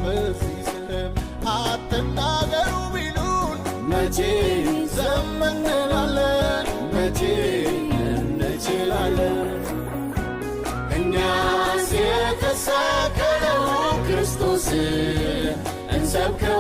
በዚህ ስም አትናገሩ ቢሉን መቼ ዝም እንላለን? መቼ እንችላለን? እኛስ የተሰቀለውን ክርስቶስን እንሰብከዋለን።